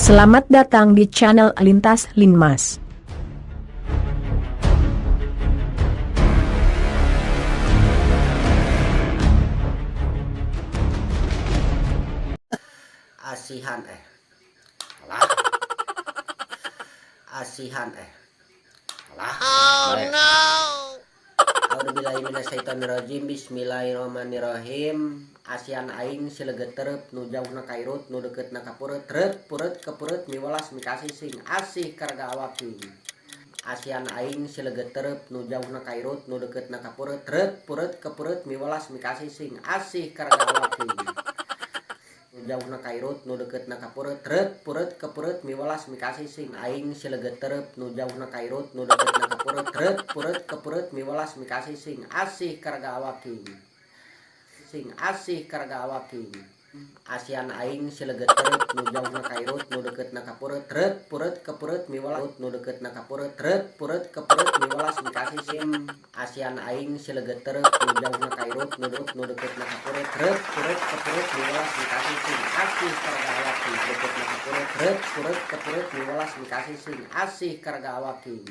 Selamat datang di channel Lintas Linmas. Asihan lah, asihan lah. Oh no. A'udzubillahi. Bismillahirrahmanirrahim. Asihan aing sileget terep, nu jauhna kairut, nu deketna kapureut, reut pureut kepureut, miwelas mikasih sing asih karga awaking. Asihan aing sileget terep, nu jauhna kairut, nu deketna kapureut, reut pureut kepureut, miwelas mikasih sing asih karga awaking. Nu jauhna kairut, nu deketna kapureut, reut pureut kepureut, miwelas mikasih sing aing sileget terep, nu jauhna kairut, nu deketna kapureut, reut pureut kepureut, miwelas mikasih sing asih karga awaking, sing asih karga awaking. Asihan aing sileget terep, nu jauhna kairut, nu deketna kapureut, reut pureut kepureut, miwelas nu deketna kapureut, reut pureut kepureut, miwelas mikasih sing asihan aing sileget terep, nu jauhna kairut, nu deketna kapureut, reut pureut kepureut, miwelas mikasih sing asih karga awaking, deketna kapureut, reut pureut kepureut, miwelas mikasih sing asih karga awaking.